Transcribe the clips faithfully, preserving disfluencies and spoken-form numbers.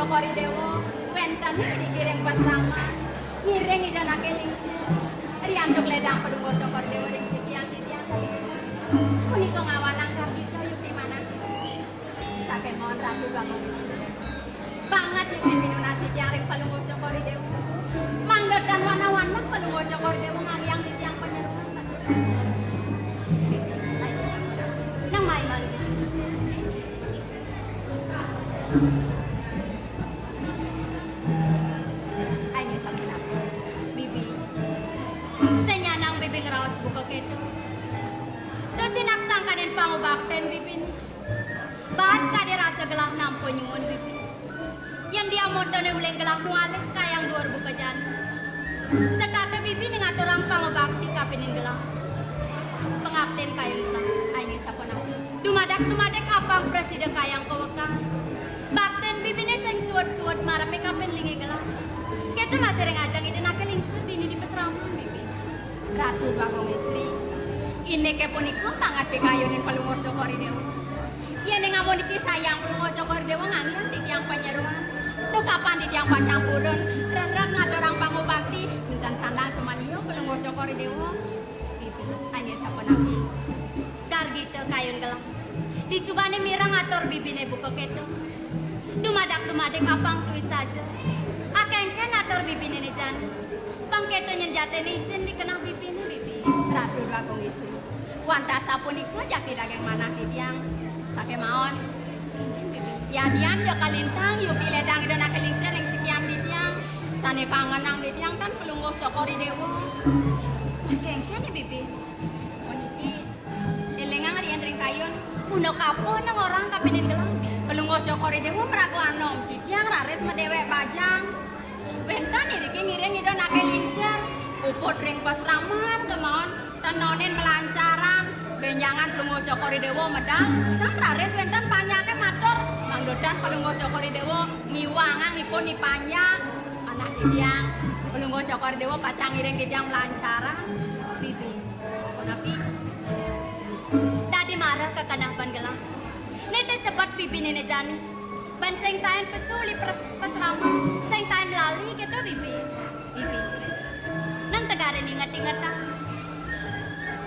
Cokor I Déwa wénten ring pasraman, ngiring Ida Anaké Lingsir. Riantuk lédang Palungguh Cokor I Déwa ring sikian titiang. Punika ngawanang kargita yukti manah. Sakémaon Ratu Bangun Istri. Banget yukti pinunas titiang ring Palungguh Cokor I Déwa. Mangda tan wanah-wanah Palungguh Cokor I Déwa nganggéang titiang panyeroan. Nang mai manggi. Ai, nggih sampun ampun. Bibi. Sing nyanang Bibi ngraos buka kéto. Tusing naksangkanin pangubaktin Bibiné. Baat kadi rasa gelah nampa nyuun Bibi. Yén diamontoné uling gelah nualih kayang duur buka jani. Setata Bibi ngaturang pangubakti kapining gelah. Pangabdian kayun gelah. Ai, nggih sampun ampun. Dumadak-dumadik apang prasida kayang kawekas. Baktin Bibiné sing suud-suud marep kapin linggih gelah. Kéto masih ring ajeng Ida Anaké Lingsir dini di pasraman, Bibi. Ratu Bagong Istri, indiké punika banget pikayunin Palungguh Cokor I Déwa. Yéning amoniki sayang Palungguh Cokor I Déwa nganggéang titiang panyeroan. Duh kapan titiang pacang purun, rereg ngaturang pangubakti, nénten sandang sumaniya Palungguh Cokor I Déwa. Bibi, tanya sapunapi? Gargita kayun gelah. Disubané mireng atur Bibiné buka kéto. Dumadak-dumadik apang tuis saja. Akéngkén atur Bibiné né jani. Pang kéto nyén jatiné isin di keneh Bibiné, Bibi. Ratu Bagong Istri. Wantah sapunika jati daging manah titiang. Sakémaon. Yadian ya kalintang, yukti lédang Ida Anaké Lingsir ring sikian titiang. Sané kangenang titiang tan Palungguh Cokor I Déwa. Kénkén, Bibi. Puniki, élingang riin ring kayun. Punaka apa nang orang kapining gelah, Bibi? Palungguh Cokor I Déwa maraga anom, titiang raris madéwék bajang. Wénten iriki ngiring Ida Anaké Lingsir, puput ring pasraman kémaon, ten onin malancaran, bénjangan Palungguh Cokor I Déwa medal, ten raris wénten panjaké matur, mangda tan Palungguh Cokor I Déwa ngiwangang ipun i panjak. Anak titiang, Palungguh Cokor I Déwa pacang ngiring titiang malancaran. Bibi. Punapi? Dadi mara ka keneh ban gelah. Né té sebet Bibiné né jani. Ban sing taén pesu uli pres-, pasraman, sing taén lali kéto, Bibi. Bibi. Nang tegaré inget-ingetang.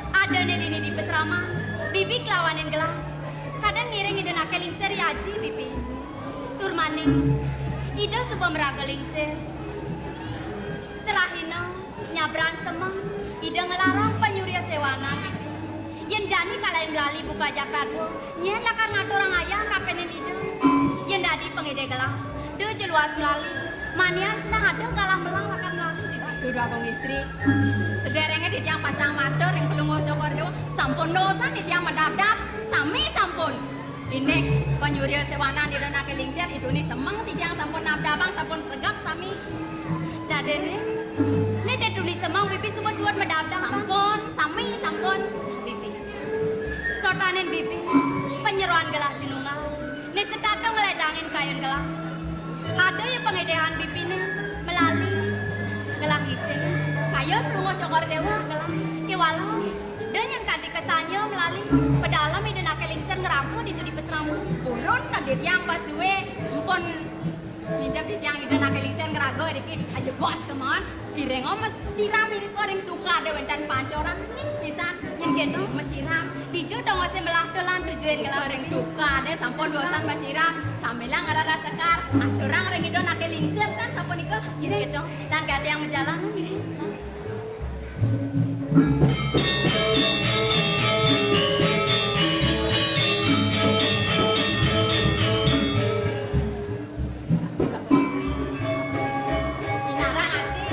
Adané dini di pasraman, Bibi kalawanin gelah. Kadén ngiring Ida Anaké Lingsir aji, Bibi. Tur maning, Ida suba maraga lingsir. Serahina nyabran semeng, Ida nglarang panyurya séwanan. Yén jani kalahin lali buka jagat, nyén lakar ngaturang ayah kapining Ida. Yén dadi pangidih gelah, da ja luas melali. Manian sinah ada galah melah lakar melali, Bibi. Duh, Agung Istri. Sadéréngé titiang pacang matur ring Palungguh Cokor I Déwa, sampun dosan titiang madabdab, sami sampun. Indik panyurya séwanan Ida Anaké Lingsir, i tuni semeng titiang sampun nabdabang, sampun sregep sami. Dadiné, né té tuni semeng Bibi suba suud madabdab, Bang. Sampun, sami sampun. Bibi. Sotanin Bibi, panyeroan gelah sinunggal. Né setata ngledangin kayun gelah. Ada ya pangidihan Bibiné, melali. Gelah ngisin. Kayun Palungguh Cokor I Déwa. Gelah. Kéwala. Da nyén kanti kasanya melali, pedalem Ida Anaké Lingsir ngraga ditu di pasraman. Purun, kadén titiang pasué, mpun midep titiang Ida Anaké Lingsir ngraga iriki, ajebos kémaon, iringa masiram irika ring tukadé wénten pancoran, ning pisan. Nyén kéto? Masiram. Dija tongosé melah to lan tujuin gelah. Ring tukadé sampun dosan masiram, sambilang ngrara sekar, aturang ring Ida Anaké Lingsir kan sapunika. Nyén kéto? Lan gandéng majalan, ning. Inarang asih,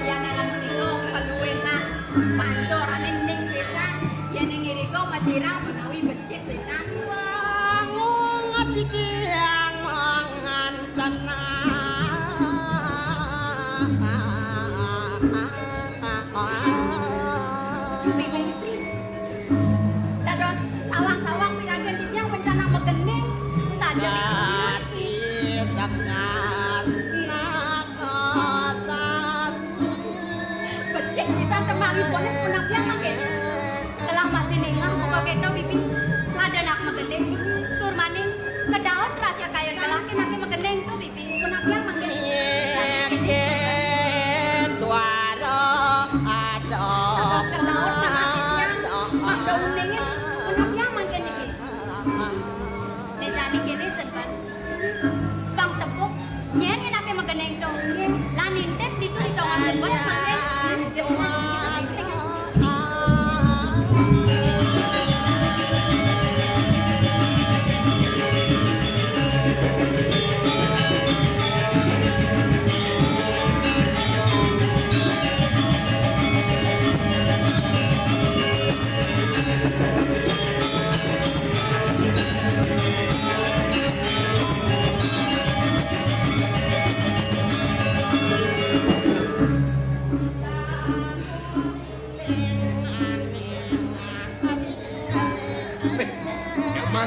yan anak menika kaluwihan pancorané ning pisan, yan ing irika masiram menawi becik pisan. Wangun titiang manganten. Bibi Istri. Dados sawang-sawang piragan titiang bencana magending. Saja, Bibi. Dadi sekar nakasan. Becik pisan tembang ibuné sapunapian mangkin. Gelah masih ningeh buka kéto, Bibi. Ada nak magending. Tur maning, kedaon rahasia kayun gelah ké naké magending to, Bibi.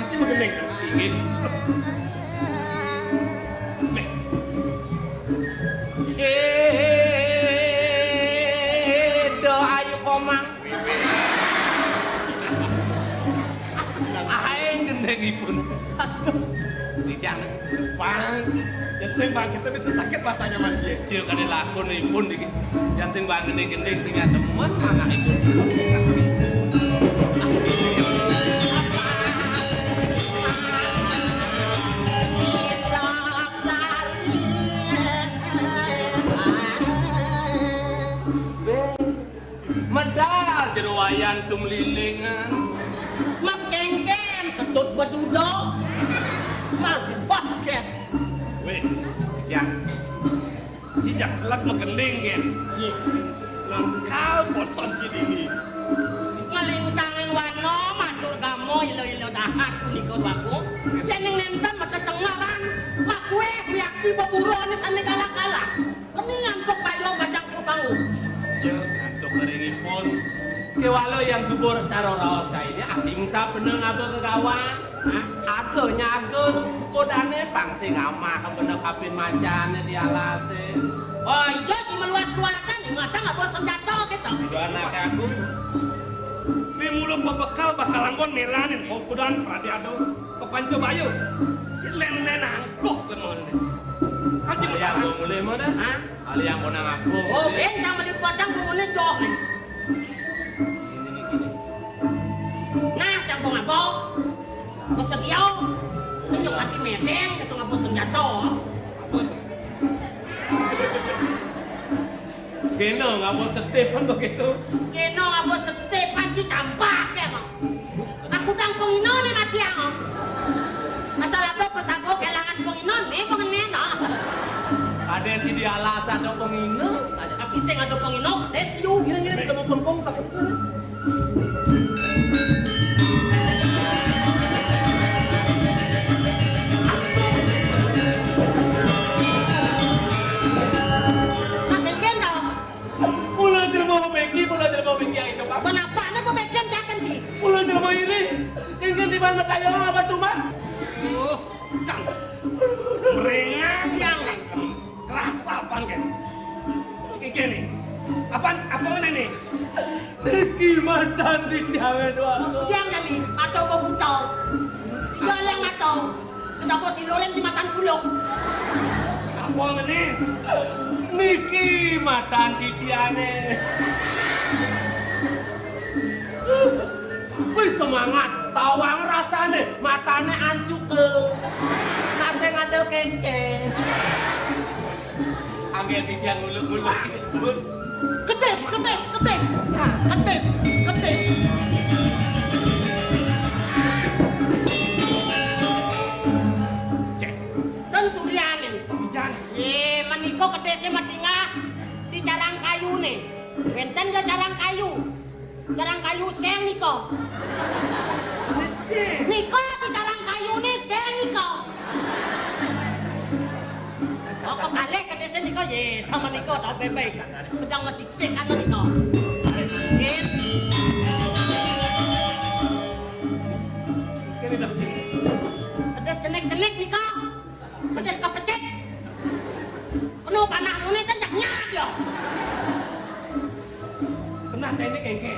Si magending. Inggih. Meh. Edo ayu komang. Aing gendengipun. Aduh. Rijang. Bang, yén sing bangkit tapi sesakit rasanya, Mas, ya. Cil kadé lakonipun niki. Yén sing bangkit gending sing nyademen, anak ibu. Medal jero wayan tum lilingan. Mengkengken ketut bedudo. Mah bangkit. Wéh, ya. Si jak selak magending, Gen. Iya. Nangkal poton si dini. Ngelingkangin wano matur gamo ilo-ilo dahat punika wagung. Yén ning nénten matetengeran, makuwé yakti beburon sané galak-galak. Keni antuk bayo bajang pepanggu. Ya, antuk keringipun. Kéwala yang subur cara raos kaini ati misa beneng apa kegawan. Hah? Aga nyaga kodané pang sing amah kena kapin macané di alasé. Oh, ijo di meluas-luasan, di matang apa senjata kita. Ijo anak aku. Mimula bebekel bakal anggon melanin, oh, kudan pradi ado. Kepanca baya. Si lén-lén angkuh lemon. Kaji yang mutang. Mau mulai mana? Hah? Ali yang mau nang aku. Oh, ben yang melibatang pemune joh. Ini, ini, ini. Nah, campung abau. Besedia. Senyum hati medeng, gitu ngabau senjata. Kena ngabau setip kan begitu. Kena ngabau setip kan dicampak ya, Mak. Aku tang pengino ni mati ah. Asal ada pesago kelangan pengino ni pengenena. Ada yang di alas ada pengino. Ada tapi sing ada pengino, des you. Kira-kira kita mau pengkong sakit. Makin gendong. Mula jelema memeki, mula jelema memeki ayo, Pak. Kenapa ana pemikiran jaken ki? Mula jelema iri, kengken di mana kaya apa tuh, Pak? Oh, cang. Ringan. Cang. Kerasa apaan, Gen? Iki nih. Apaan, apa ini nih? Iki matan di tiangan, Pak. Tiang kami, atau bebuta. Iya, yang atau. Kenapa si Loren di matan pulau? Apa ngene? Niki matan titiane. Wis semangat, tawang rasane, matane ancuke. Nase ngandel kengkeng. Angge titiang nguluk-nguluk. Ketis, ketis, ketis. Nah, ketis, ketis. Cek. Ten Suryaning. Jan. Ye, menika ketise medingah di carang kayune. Wenten ya carang kayu. Carang kayu seng nika. Nika di carang kayune seng nika. Oh, kekalih ketise nika ye, taman nika tak bebek. Sedang masih sik anu nika. Nggih. Kene dah. Ketis cenik-cenik nika. Ketis kepecet. Kena panah muni ten jak nyak ya. Kena cai ini kengke.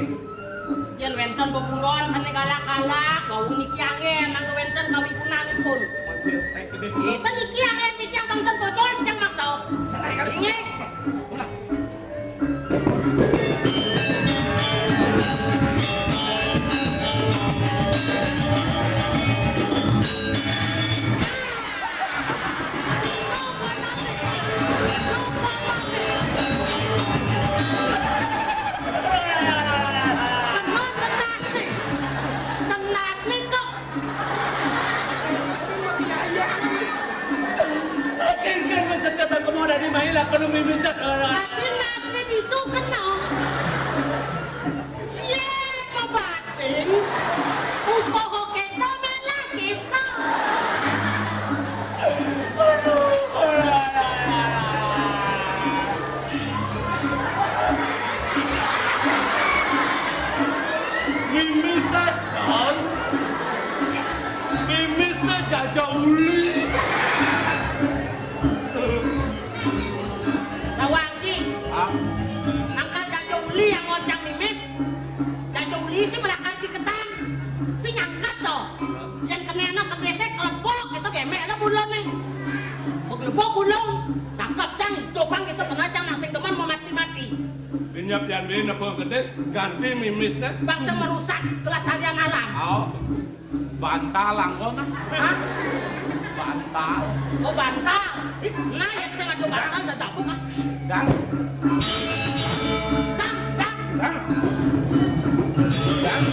Yen wenten beburon sane galak-galak, bau niki angin, nang wenten kawiguna nipun. Waduh, saya ketis. Enten niki angin, niki yang bangten bocor, jang makto. Salah kali. Inggih. Ulah. Tenas nih kok. Kengken maksudnya bang kamu ada di main lah kalau mimpi tak. Tapi nasne ditu kena. Ye, pebatin. Ukoho keto malah keto. Mimi sadar. Jaja uli. Tawang, Ci. Hah? Angkat jaja uli yang ngoncang mimis. Jaja uli sih melakar di ketang. Si nyangkat to. Yang kena no kedesek kelepok itu gemek lo bulon nih. Begelebok bulon. Tangkap cang, dobang itu kena cang nang sing demen mau mati-mati. Binyap yang bini apa gede, ganti mimis teh. Bangsa merusak kelestarian alam. Oh. Bantal anggon ah. Hah? Bantal. Oh, bantal. Nah, yang saya ngadu bantal udah tabung ah. Dang. Dang, dang. Dang. Dang.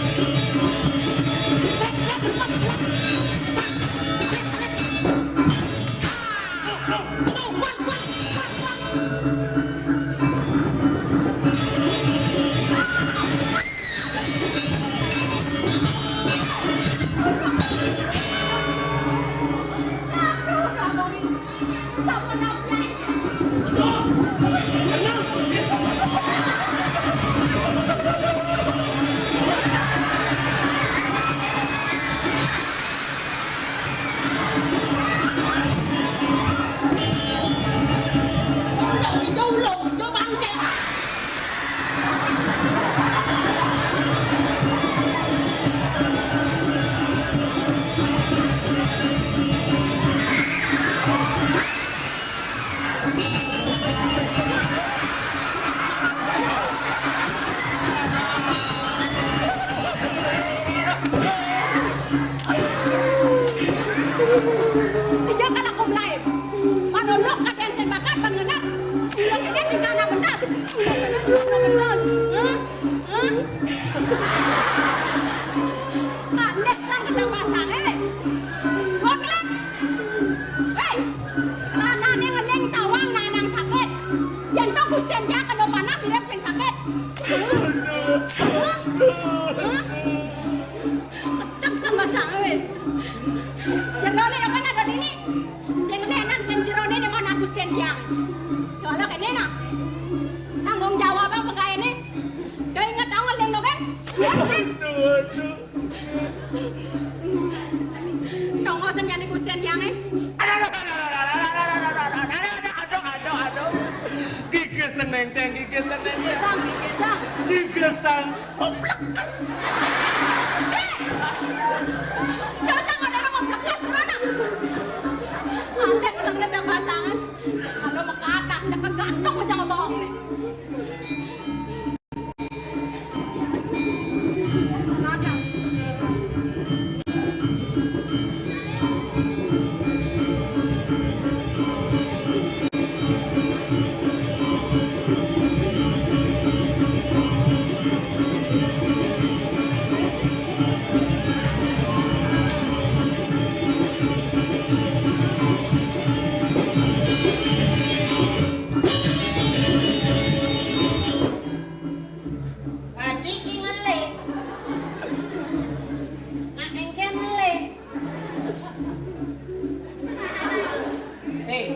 Iya kan aku mulai. Manuluk kadang sing bakat bang ngenap. Udah ini di mana pentas? Udah ini di mana pentas? Hah? Hah? Alih sang kedang pasang, eh. Suap bilang. Hei, ranane ngening tawang nanang sakit. Yen to Gusten dia kena panah mirip sing sakit. Hah? Hah? Ketek sang pasang, eh. Jerone kan ada dini. Sing lenan kan jerone dengan Gusten dia. Soalnya kene nah. Tanggung jawab apa kayak ini? Udah inget tau ngeling no kan? Aduh, aduh. Nongo sing nyani Gusten Tiange. Aduh, aduh, aduh, aduh, aduh, aduh, aduh, aduh, aduh, aduh, aduh. Gigi senenteng, gigi senenteng. Gigi sang, gigi sang. Gigi sang. Oplekes. Cocok ada lo oplekes, mana? Alex senget yang pasangan. Kalau mekata, cekek gantung aja ngebohong nih. Ati ki ngelih. Nak engke ngelih. Eh,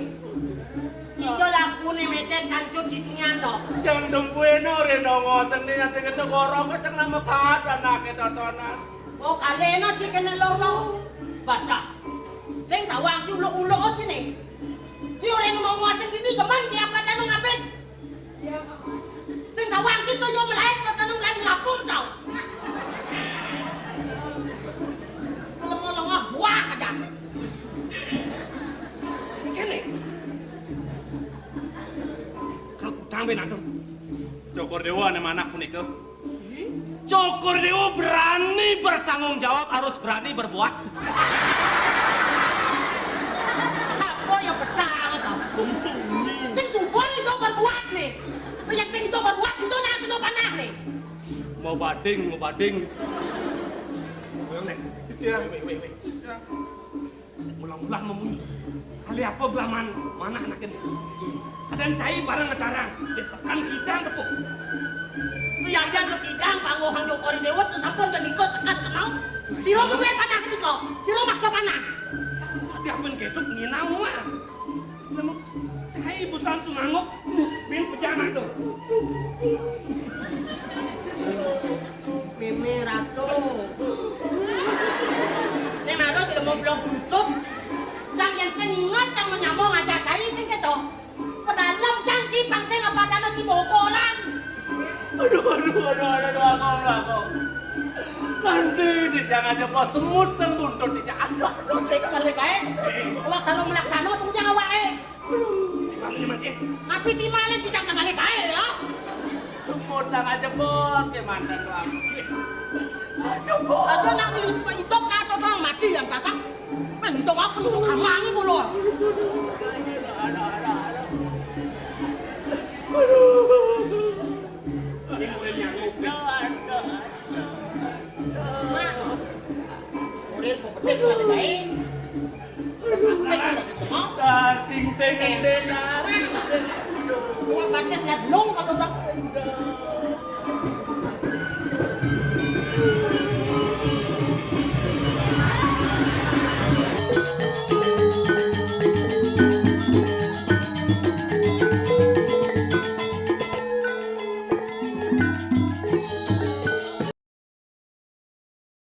ijo lakune metet kancut ditunyan to. Jang dempuene ore nongo seni ati kete gorong keceng nama kaat anake totonan. Oh, kalena ci kene loro. Badak. Sing tawang ci uluk-uluk sini. Ci ore nongo sing dini demen ci apa tanu ngabin. Sing tawang kita yo melahir, pertama melahir melapur tau. Lengah-lengah buah aja. Ini kene. Kalau utang ben atuh. Cokor Dewa ane manah punika. Cokor Dewa berani bertanggung jawab, harus berani berbuat. Apa ya betah tau? Sing subur itu berbuat nih. Yang sing itu berbuat itu nah kena panah nih. Mau bading, mau bading. Weh, weh. Iya. Weh, weh, weh, weh. Iya. Sing ulang-ulang memunyi. Kali apa belah man-, manah anakin? Kadang cai barang ngetarang, disekan kidang tepuk. Piandian ke kidang, panggung hang Joko Dewa, sesampun ke niko sekat ke mau. Siro mungkin panah niko, siro maksa panah. Tadi apa yang ketuk nginau mah? Lemu, cai busang sumanguk, bin pejana tuh. Meme Ratu. Ini Ratu tidak mau blok tutup. Aduh, aduh, aduh, aduh, aku, aduh, aku. Nanti di jangan jebos semut dan buntut di jangan. Aduh, aduh, dia kembali gaé. Wah, kalau melaksana tunggu jangan waé. Gimana nih, Mas? Tapi di mana di jangan kembali gaé ya? Semut jangan jebos, gimana tuh aku? Jebos. Aja nak di itu nak tuh mati yang pasang. Mentong aku nusuk kamang pulo. Ini kulit nyamuk. Mang. Kulit mau gede tuh ada gaé. Sampai tuh lagi tuh mau. Daging pengen dena. Gua batis nggak dulung kalau tak.